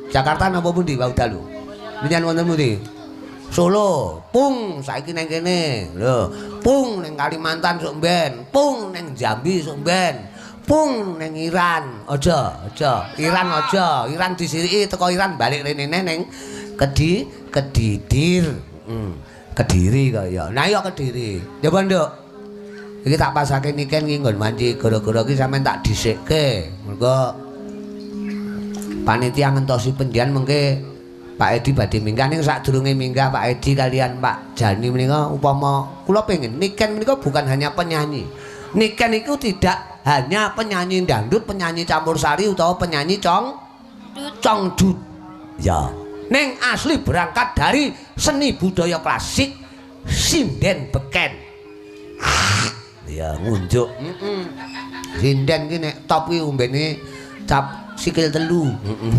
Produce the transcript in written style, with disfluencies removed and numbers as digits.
Jakarta napa pundi wau dalu? Wingi wonten pundi? Solo, pung saiki nang kene. Lho, pung ning Kalimantan sok mben, pung ning Jambi sok mben. Pung ning Iran. Aja, aja. Iran aja. Iran disiriki teko Iran balik rene ning Kedidir. Kediri kaya. Nah iya Kediri. Coba, Nduk. Iki tak pasake niken iki nggon wanci gara-gara iki sampean tak dhisikke. Mergo panitia ngentosi pendian mengke Pak Edi badhe minggah, ning sadurunge minggah Pak Edi kalian Pak Jani menika upama kula pengen Niken menika bukan hanya penyanyi. Niken itu tidak hanya penyanyi dangdut, penyanyi campur sari utawa penyanyi congdut. Ya. Ning asli berangkat dari seni budaya klasik sinden beken. Ya ngunjuk. Heeh. Sinden ki nek top ki umbene cap sikil telu. Heeh.